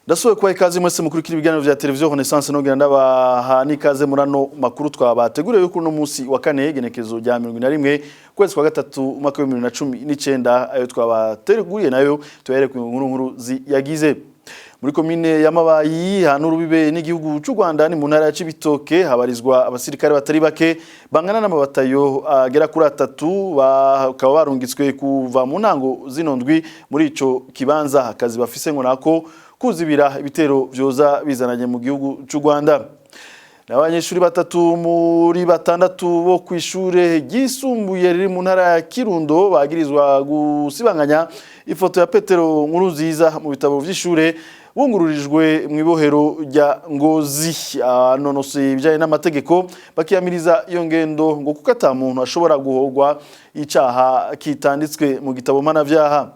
Ndasubiye kubaha ikaze mwese mukurikira ibiganiro vya Televiziyo Renaissance, nongera ndabaha n'ikaze muri ano makuru twabateguriye yo kuri uno munsi wa kane, igenekerezo rya 41 kwezi kwa gatatu umwaka wa 2019. Ayo twabateguriye nayo tuyahere ku nkuru nkuru ziyagize. Muri komine ya Mabayi, hano urubibe n'igihugu cy'u Rwanda, ni mu ntara ya Cibitoke, habarizwa abasirikare batari bake bangana n'amabatayo agera kuri atatu, bakaba barungitswe kuva mu ntango zino ndwi muri ico kibanza. Akazi bafise ngo nako kuzibira ibitero vyoza bizananye mu gihugu cy'u Rwanda. N'abanyeshuri batatu muri batandatu bo kw'ishure ryisumbuye riri mu ntara ya Kirundo bagirizwa gusibanganya ifoto ya Petero Nkurunziza mu bitabo vy'ishure bungururijwe mu ibohero rya Ngozi. Anonosoye ibijanye n'amategeko bakiyamiriza iyo ngendo ngo kuko ata muntu ashobora guhogwa icaha kitanditswe mu gitabo mpanavyaha.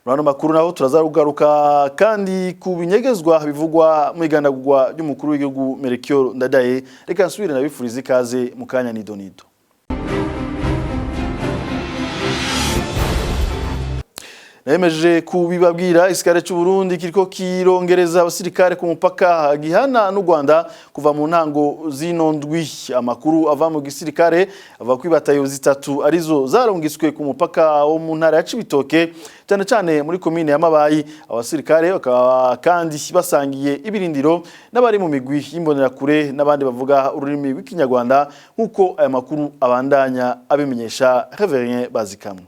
Muri ano makuru naho turazarugaruka kandi ku binyegezwa bivugwa mu igandagurwa ry'umukuru w'igihugu Melchior Ndadaye. Reka nsubire nabifuriza ikaze, mu kanya nido nido. Nemeje kubibabwira, igisirikare cy'u Burundi kiriko kirongereza abasirikare ku mupaka gihana n'u Rwanda kuva mu ntango zino ndwi. Amakuru ava mu gisirikare ava kuri batayo zitatu arizo zarungiswe ku mupaka wo mu ntara ya Cibitoke, cyane cyane muri komine ya Mabayi. Abasirikare bakaba kandi basangiye ibirindiro n'abari mu migwi y'imbonerakure n'abandi bavuga ururimi rw'Ikinyarwanda, nk'uko aya makuru abandanya abimenyesha. Reverien Bazikamwe.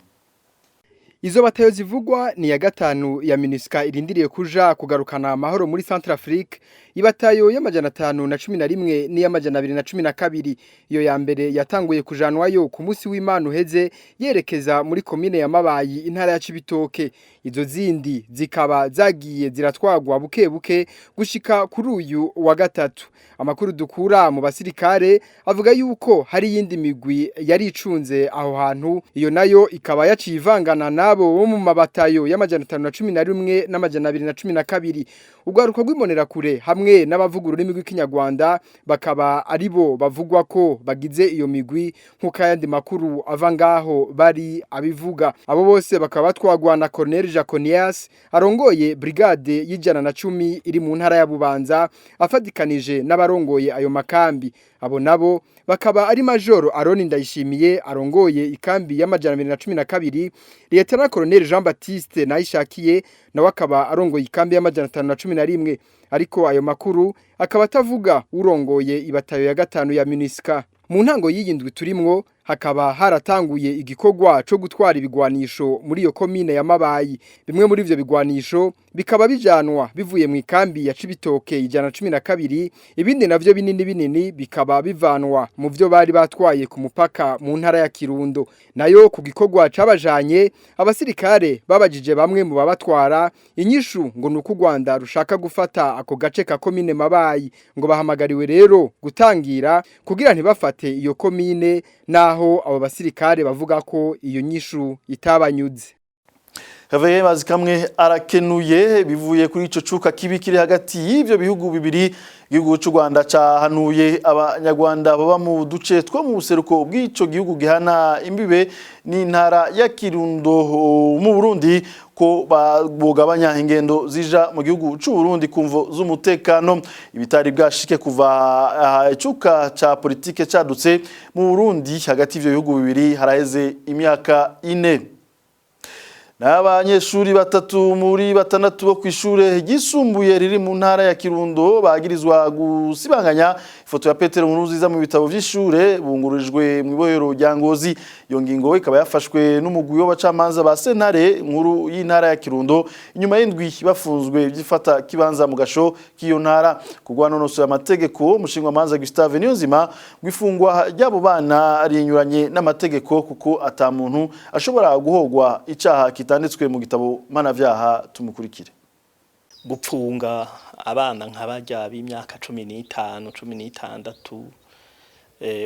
Izo batayo zivugwa ni ya gatanu ya MINUSCA irindiriye kuja kugarukana amahoro muri Centrafrique, ibatayo y'511 n'iy'amajana 212. Iyo ya mbere yatanguye kujanwayo ku munsi w'Imana uheze, yerekeza muri komine ya Mabayi, intara ya Cibitoke. Izo zindi zikaba zagiye ziratwagwa buke buke gushika kuri uyu wa gatatu. Amakuru dukura mu basirikare avuga yuko hari iyindi migwi yari icunze aho hantu, iyo nayo ikaba yaciye ivangana nabo bo mu mabatayo y'511 n'amajana 212. Urwaruka rw'imbonerakure hamwe n'abavuga ururimi rw'Ikinyarwanda bakaba aribo bavugwa ko bagize iyo migwi, nk'uko ayandi makuru ava ngaho bari abivuga. Abo bose bakaba batwagwa na Colonel Jaconias arongoye brigade y'110 iri mu ntara ya Bubanza, afatikanije n'abarongoye ayo makambi. Abo nabo bakaba ari Majoro Aroni Ndayishimiye arongoye ikambi y'212, Lieutenant Colonel Jean Baptiste Nayishakiye nawe akaba arongoye ikambi y'511. Ariko ayo makuru akaba atavuga urongoye ibatayo ya gatanu ya MINUSCA. Mu ntango y'iyi ndwi turimwo hakaba haratanguye igikorwa co gutwara ibigwanisho muri iyo komine ya Mabayi. Bimwe muri ivyo bigwanisho bikaba bijanwa bivuye mu ikambi ya Cibitoke 112, ibindi navyo binini binini bikaba bivanwa mu vyo bari batwaye ku mupaka mu ntara ya Kirundo. Nayo ku gikorwa cabajanye, abasirikare babajije bamwe mu babatwara, inyishu ngo nuko u Rwanda rushaka gufata ako gace ka komine Mabayi, ngo bahamagariwe rero gutangira kugira ntibafate iyo komine, naho abo basirikare bavuga ko iyo nyishu itabanyuze. Reverien Bazikamwe arakenuye. Bivuye kuri ico cuka kibi kiri hagati y'ivyo bihugu bibiri, igihugu cy'u Rwanda cahanuye Abanyarwanda baba mu duce two mu buseruko bw'ico gihugu gihana imbibe n'intara ya Kirundo mu Burundi ko bogabanya ingendo zija mu gihugu cy'u Burundi kumvo z'umutekano, ibitari bwashike kuva icuka ca politike cadutse mu Burundi hagati y'ivyo bihugu bibiri haraheze imyaka 4. N'abanyeshuri batatu muri batandatu bo kw'ishure ryisumbuye riri mu ntara ya Kirundo bagirizwa gusibanganya ifoto ya Petero Nkurunziza mu bitabo vy'ishure bungururijwe mu ibohero rya Ngozi. Iyo ngingo ikaba yafashwe n'umugwi w'abacamanza ba sentare nkuru y'intara ya Kirundo inyuma y'indwi bafunzwe byifata kibanza mu gasho k'iyo ntara. Kugwa nonosoye amategeko, umushingwamanza Gustave Niyonzima, gwifungwa ry'abo bana rinyuranye n'amategeko kuko ata muntu ashobora guhogwa icaha kitanditswe mu gitabo mpanavyaha. Tumukurikire. Gupfunga abana nka barya b'imyaka 15, 16,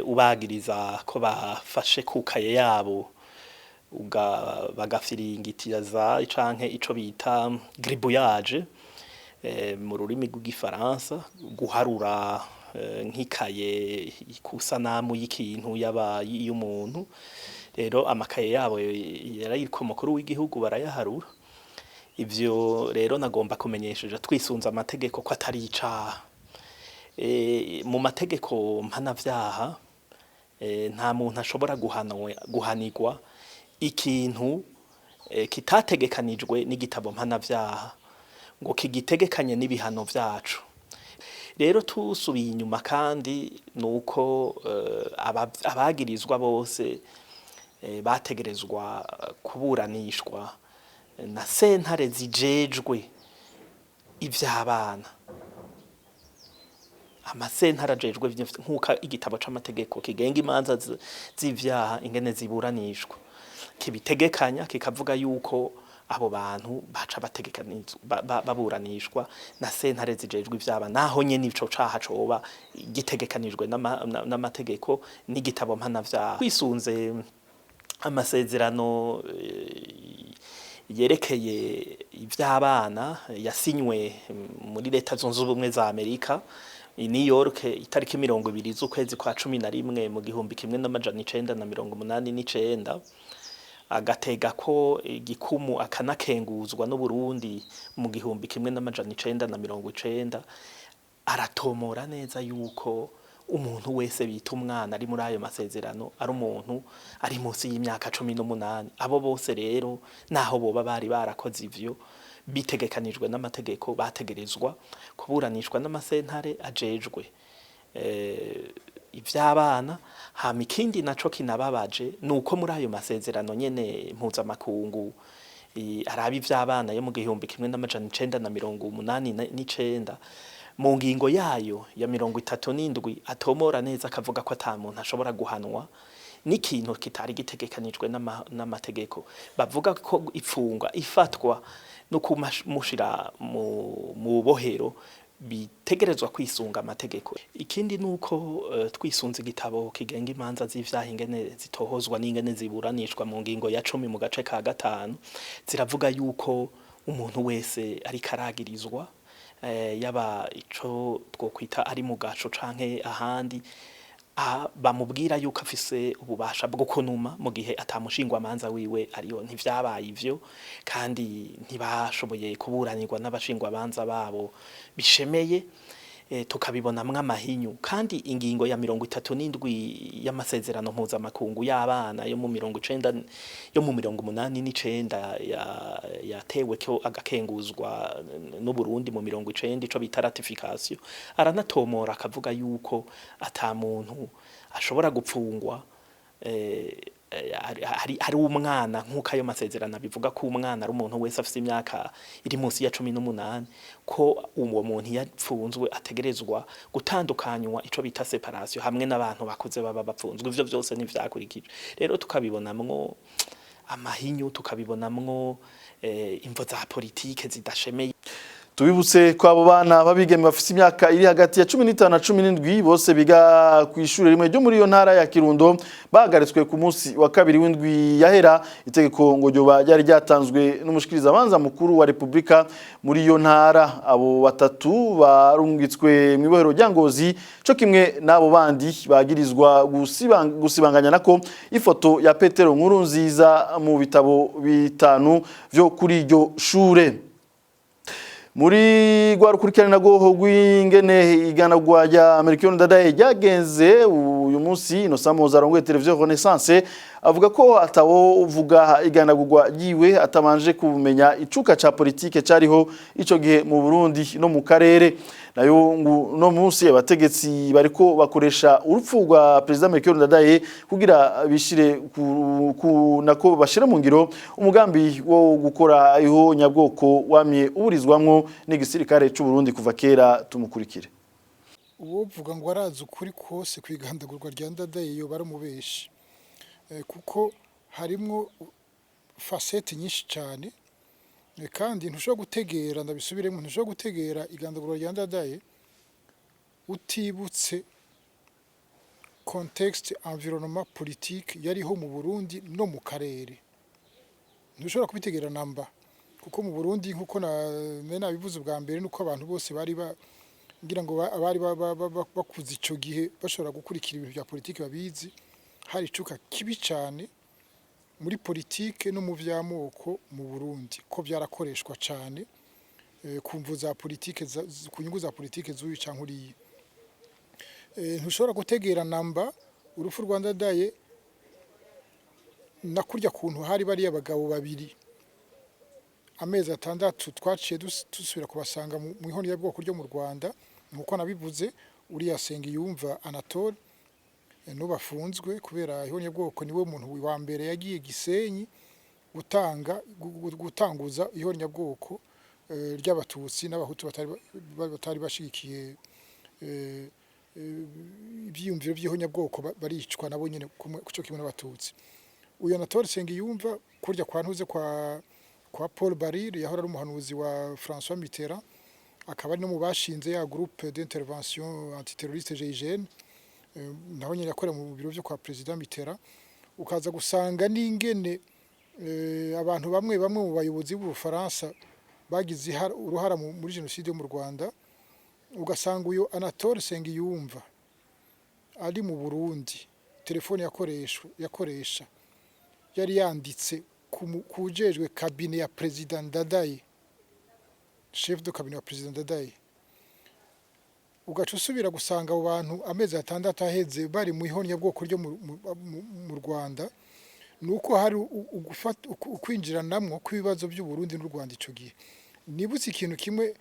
ubagiriza ko bafashe kukaye yabo bagafiringitiza canke ico bita gribouillage mu rurimi rw'Igifaransa, guharura nk'ikaye kusanamu y'ikintu yaba y'umuntu. Rero amakaye yabo yarayiriko mukuru w'igihugu barayaharura. Ivyo rero nagomba kumenyesheje twisunze amategeko ko atari icaha. Mu mategeko mpanavyaha, nta muntu ashobora guhanirwa ikintu kitategekanijwe n'igitabo mpanavyaha ngo kigitegekanye n'ibihano vyacu. Rero tusubiye inyuma kandi nuko abagirizwa bose bategerezwa kuburanishwa na sentare zijejwe ivy'abana, amasentare ajejwe nk'uko igitabo c'amategeko kigenga imanza z'ivyaha ingene ziburanishwa kibitegekanya, kikavuga yuko abo bantu baca baburanishwa na sentare zijejwe ivyaba, naho nyene ico caha coba gitegekanijwe n'amategeko n'igitabo mpanavyaha. Kwisunze amasezerano yerekeye ivy'abana yasinywe muri Leta Zunze Ubumwe za Amerika i New York itariki 20 z'ukwezi kwa 11 mu 1989, agatega ko igikumu akanakenguzwa n'Uburundi mu 1990, aratomora neza yuko umuntu wese bita umwana ari muri ayo masezerano ari umuntu ari munsi y'imyaka 18. Abo bose rero, naho boba bari barakoze ivyo bitegekanijwe n'amategeko, bategerezwa kuburanishwa n'amasentare ajejwe ivy'abana. Hama ikindi naco kinababaje nuko muri ayo masezerano nyene mpuzamakungu araba ivy'abana yo mu 1989, mu ngingo yayo ya 37, atomora neza akavuga ko ata muntu ashobora guhanwa n'ikintu kitari gitegekanijwe n'amategeko. Bavuga ko ifungwa, ifatwa no kumushira mu bohero bitegerezwa kwisunga amategeko. Ikindi nuko twisunze igitabo kigenga imanza z'ivyaha ingene zitohozwa n'ingene ziburanishwa, mu ngingo ya 10 mu gace ka gatanu ziravuga yuko umuntu wese ariko aragirizwa, yaba ico twokwita ari mu gaco canke ahandi, bamubwira yuko afise ububasha bwo kunuma mu gihe atamushingwamanza wiwe ariyo. Ntivyabaye ivyo, kandi ntibashoboye kuburanirwa n'abashingwamanza babo bishemeye, tukabibonamwo amahinyu. Kandi ingingo ya 37 y'amasezerano mpuzamakungu y'abana yo mu 90, yo mu 89, yatewe ko agakenguzwa n'Uburundi mu 90, ico bita ratification, aranatomora akavuga yuko ata muntu ashobora gupfungwa hari umwana, nk'uko ayo masezerano abivuga ko umwana ari umuntu wese afise imyaka iri munsi ya 18, ko uwo muntu iyo apfunzwe ategerezwa gutandukanywa, ico bita séparation, hamwe n'abantu bakuze baba bapfunzwe. Ivyo vyose ntivyakurikije. Rero tukabibonamwo amahinyu, tukabibonamwo imvo za politike zidashemeye. Tubibutse ko abo bana babigeme bafise imyaka iri hagati ya 15 na 17 bose biga ku ishuri rimwe ryo muri iyo ntara ya Kirundo bahagaritswe ku munsi wa kabiri w'indwi yahera. Itegeko ngo ryoba ryari ryatanzwe n'umushikirizabanza mukuru wa Republika muri iyo ntara. Abo batatu barungitswe mu ibohero rya Ngozi co kimwe n'abo bandi bagirizwa gusibanganya nako ifoto ya Petero Nkurunziza mu bitabo bitanu vyo kuri iryo shure. Muri rwa rukurikirane nago rw'ingene iganagwa rya Melchior Ndadaye ryagenze, uyu munsi Innocent Muhoza arongoye televiziyo Renaissance avuga ko atawo uvuga iganagurwa ryiwe atabanje kumenya icuka ca politike cariho ico gihe mu Burundi no mu karere. Nayo ngo no munsi abategetsi bariko bakoresha urupfu rwa President Melchior Ndadaye kugira bishire ku nako bashire mu ngiro umugambi wo gukora iho nyabwoko wamye uburizwamwo n'igisirikare c'u Burundi kuva kera. Tumukurikire. Uwovuga ngo arazi ukuri kose kwigandagurwa rya Ndadaye yoba ari umubeshi, kuko harimwo facettes nyinshi cyane, kandi ntushobora gutegera, ndabisubiremo, ntushobora gutegera igandagurwa rya Ndadaye utibutse contexte, environnement politique yariho mu Burundi no mu karere. Ntushobora kubitegera namba, kuko mu Burundi, nkuko na nabivuze ubwa mbere, nuko abantu bose bari ba ngira ngo abari bakuze ico gihe bashobora gukurikira ibintu bya politiki babizi, hari icuka kibi cyane. Muri politike no mu vy'amoko mu Burundi, ko byarakoreshwa cane ku mvu za politike, ku nyungu za politike z'uyu canke uriya. Ntushobora gutegera namba urupfu rwa Ndadaye na kurya kuntu hari bariya bagabo babiri amezi 6 twaciye dusubira kubasanga mu ihonyabwoko ryo mu Rwanda. Nkuko nabivuze, uriya Nsengiyumva Anatole n'ubu afunzwe kubera ihonyabwoko, niwe muntu wa mbere yagiye Gisenyi gutanga gutanguza ihonyabwoko ry'Abatutsi n'Abahutu batari bashigikiye ivyiyumviro by'ihonyabwoko, baricwa nabo nyene kuco kimwe n'Abatutsi. Uyu Anatole Nsengiyumva, kurya kwa ntuze kwa Paul Barril, yahora ari umuhanuzi wa François Mitterrand, akaba ari no mu bashinze ya Groupe d'intervention antiterroriste GIGN, naho nyene yakorera mu biro vyo kwa President Mitterrand. Ukaza gusanga n'ingene abantu bamwe bamwe mu bayobozi b'Ubufaransa bagize uruhara muri jenoside yo mu Rwanda. Ugasanga uyu Anatole Nsengiyumva ari mu Burundi, telefone yakoresha yari yanditse kujejwe cabinet ya President Ndadaye, chef de cabinet wa President Ndadaye. Ugaca usubira gusanga abo bantu amezi 6 aheze bari mu ihonyabwoko ryo mu Rwanda. Nuko hari ukwinjiranamwo kw'ibibazo by'u Burundi n'u Rwanda ico gihe. Nibutse ikintu kimwe,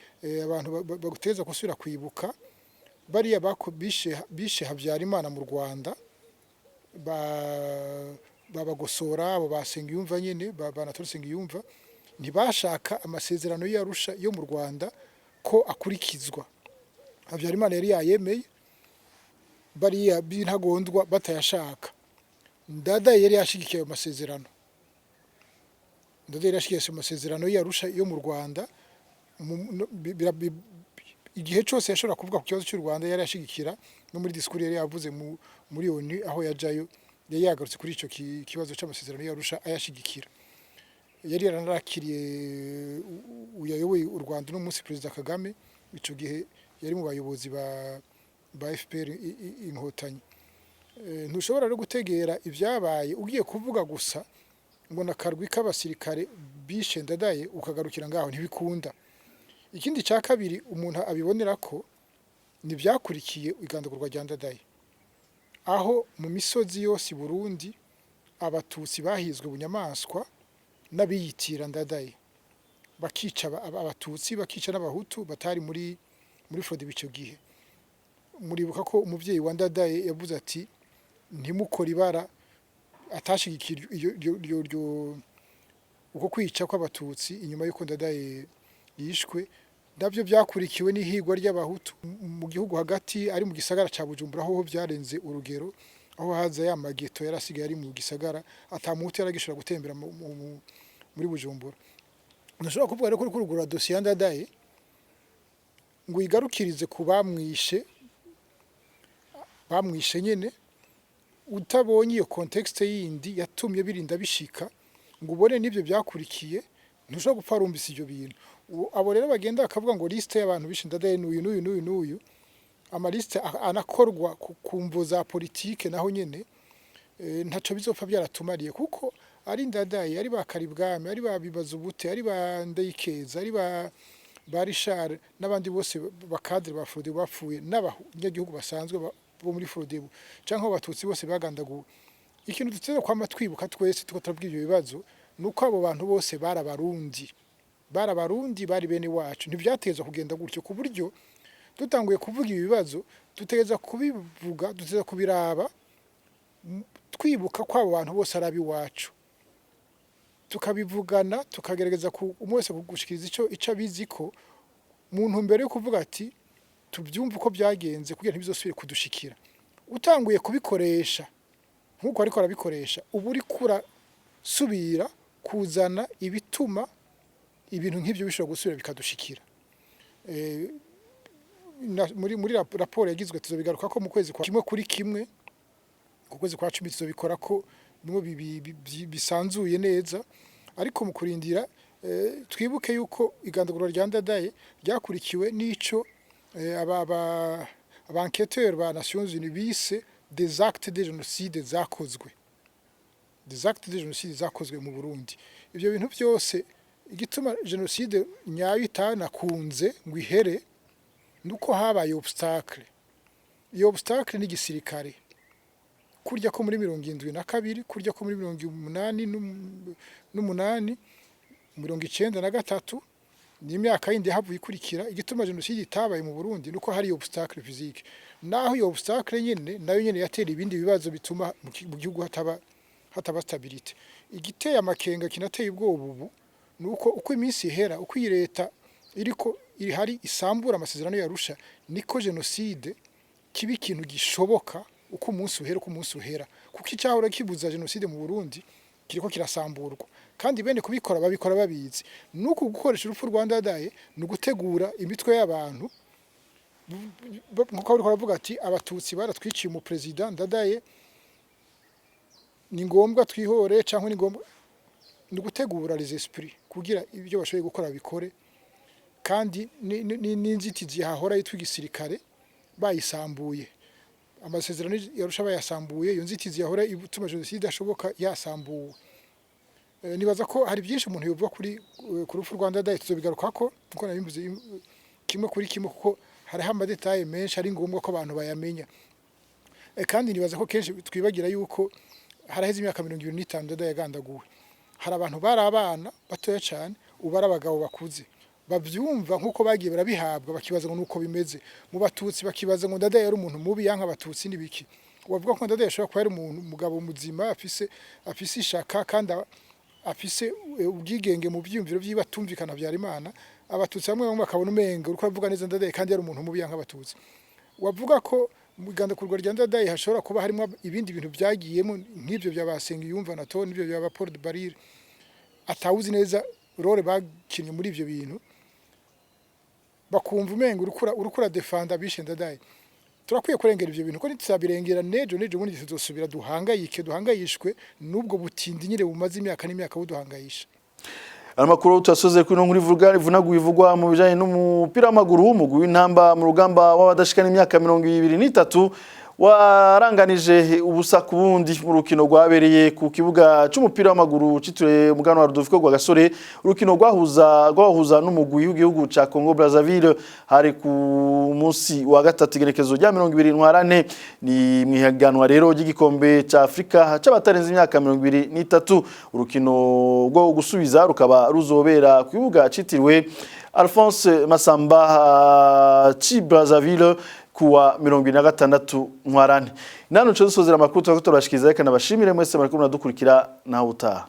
abantu baguteza gusubira kwibuka bariya bishe Habyarimana mu Rwanda, babagosora, abo ba Nsengiyumva nyene, ba Anatole Nsengiyumva, ntibashaka amasezerano y'Arusha yo mu Rwanda ko akurikizwa. Habyarimana yari yayemeye, bariya b'intagondwa batayashaka. Ndadaye yari yashigikiye ayo masezerano. Ndadaye yari yashigikiye ayo masezerano y'Arusha yo mu Rwanda. Mu- no- bi- bira- bi- igihe cyose yashobora kuvuga ku kibazo cy'u Rwanda yari yashigikira, no muri discours yari yavuze muri ONU aho yajayo, yari yagarutse kuri ico kibazo c'amasezerano y'Arusha ayashigikira. Yari yararakiriye uyayoboye u Rwanda uno munsi, Perezida Kagame. Ico gihe yari mu bayobozi ba FPR Inkotanyi. Ntushobora rero gutegera ibyabaye ugiye kuvuga gusa ngo nakarwi k'abasirikare bishe Ndadaye, ukagarukira ngaho, ntibikunda. Ikindi cya kabiri umuntu abibonera ko ni byakurikiye igandagurwa rya Ndadaye, aho mu misozi yose i Burundi Abatutsi bahizwe bunyamaswa n'abiyitira Ndadaye, bakica Abatutsi, bakica n'Abahutu batari muri Frodebu icyo gihe. Muribuka ko umuvyeyi wa Ndadaye yavuze ati: "Ntimukore ibara", atashigikira iyo uko kwica kw'Abatutsi inyuma y'uko Ndadaye yishwe. Navyo byakurikiwe n'ihigwa ry'Abahutu mu gihugu hagati, ari mu gisagara ca Bujumbura hoho byarenze urugero, aho haza ya mageto yarasigaye ari mu gisagara, ata muhutu yaragishobora gutembera muri Bujumbura. Ndashobora kuvuga rero ko uriko urugura dosiye ya Ndadaye ngo uyigarukirize ku bamwishe nyene, utabonye iyo contexte yindi yatumye birinda bishika, ngo ubone n'ibyo byakurikiye, ntushobora gupfa warumvise ibyo bintu. Abo rero bagenda bakavuga ngo liste y'abantu bishe Ndadaye n'uyu n'uyu n'uyu n'uyu, amaliste anakorwa ku mvo za politike, naho nyene ntaco bizopfa byaratumariye, kuko ari Ndadaye, ari ba Karibwami, ari ba Bibaza Ubute, ari ba Ndayikeza, ari ba Richard n'abandi bose bakadre ba Frodebu bapfuye, n'abanyagihugu basanzwe bo muri Frodebu canke Abatutsi bose bagandaguwe. Ikintu duteze kwama twibuka twese tuko turabwira ibyo bibazo nuko abo bantu bose bari Abarundi, bari Abarundi, bari bene wacu. Ntivyatezwa kugenda gutyo, ku buryo dutanguye kuvuga ibi bibazo dutegereza kubivuga, dutegereza kubiraba twibuka ko abo bantu bose ari ab'iwacu, tukabivugana, tukagerageza umwe wese gushikiriza ico abizi ko mu ntumbero yo kuvuga ati tubyumve uko byagenze kugira ntibizosubire kudushikira. Utanguye kubikoresha nk'uko ariko arabikoresha ubu, uriko urasubira kuzana ibituma ibintu nk'ibyo bishobora gusubira bikadushikira. Muri raporo yagizwe, tuzobigaruka ko mu kwezi kwa kimwe kuri kimwe, ku kwezi kwa 10 tuzobikora ko bimwe bisanzuye neza. Ariko mu kurindira, twibuke yuko igandagurwa rya Ndadaye ryakurikiwe n'ico aba enquêteurs ba Nations Unies bise des actes de génocide zakozwe. Des actes de génocide zakozwe mu Burundi. Ibyo bintu byose, igituma génocide nyayo itanakunze ngo ihere nuko habaye obstacle. Iyo obstacle ni igisirikare, kurya ko muri 72, kurya ko muri 88, 93, ni imyaka yindi yahavuye ikurikira. Igituma génocide itabaye mu Burundi nuko hari obstacle physique, naho iyo obstacle nyene nayo nyene yatera ibindi bibazo bituma mu gihugu hataba stabilité. Igiteye amakenga kinateye ubwoba ubu nuko uko iminsi ihera, uko iyi leta iriko iri hari isambura amasezerano y'Arusha, niko génocide kiba ikintu gishoboka uko umunsi uhera, uko umunsi uhera, kuko icyahora kibuza génocide mu Burundi kiriko kirasamburwa, kandi bene kubikora babikora babizi. Nuko gukoresha urupfu rwa Ndadaye ni ugutegura imitwe y'abantu, nkuko bariko baravuga ati: "Abatutsi baratwiciye umuperezida Ndadaye, ni ngombwa twihore", cyangwa ni ngombwa, ni ugutegura les esprits kugira ibyo bashoboye gukora bikore. Kandi n'inzitizi yahora yitwa igisirikare bayisambuye, amasezerano y'Arusha bayasambuye, iyo nzitizi yahora ituma jenoside idashoboka yasambuwe. Nibaza ko hari byinshi umuntu yovuga ku rupfu rwa Ndadaye. Tuzobigarukako nkuko nabivuze kimwe kuri kimwe, kuko hariho ama détails menshi ari ngombwa ko abantu bayamenya. Kandi nibaza ko kenshi twibagira yuko haraheze imyaka 25 Ndadaye yagandaguwe. Hari abantu bari abana batoya cyane, ubu ari abagabo bakuze, bavyumva nkuko bagiye barabihabwa, bakibaza ngo nuko bimeze mu Batutsi, bakibaza ngo Ndadaye yari umuntu mubi yanka Abatutsi n'ibiki. Wavuga ko Ndadaye ashobora kuba yari umuntu, umugabo muzima, afise ishaka kandi afise ubwigenge mu byiyumviro vyiwe, atumvikana Habyarimana. Abatutsi bamwe bamwe bakabona umenga uriko avuga neza Ndadaye kandi yari umuntu mubi yanka Abatutsi. Wavuga ko mu igandakurwa rya Ndadaye hashobora kuba harimo ibindi bintu byagiyemo, nk'ibyo bya Basengiyumva na Tony, n'ibyo bya Paul de Barire, atawuzi neza rôle bakinnye muri ibyo bintu, bakumva umenga uriko uradefanda bishe Ndadaye. Turakwiye kurengera ivyo bintu, ko nituzabirengera nejo nejo bundi tuzosubira duhangayike, duhangayishwe n'ubwo butindi nyine bumaze imyaka n'imyaka buduhangayisha. Amakuru tuyasoze kuri ino nkuru ivuga ivunaguye ivugwa mu bijanye n'umupira w'amaguru. Umugwi w'Intamba mu Rugamba w'abadashikana imyaka 23 waranganije 0-0 mu rukino rwabereye ku kibuga c'umupira w'amaguru citiriwe Umuganwa Rudoviko Rwagasore. Urukino rwahuza n'umugwi w'igihugu ca Congo Brazzaville, hari ku munsi wa gatatu, igenekezo rya 20 Ntwarante. Ni mwihiganwa rero ry'igikombe ca Afrika c'abatarenze imyaka 23. Urukino rwo gusubiza rukaba ruzobera ku kibuga citiriwe Alphonse Massamba ci Brazzaville kuwa 26 Ntwarante. Nano cyo dusozera amakuru turako turabashikiriza. Reka nabashimire mwese muriko muradukurikira, naho utaha.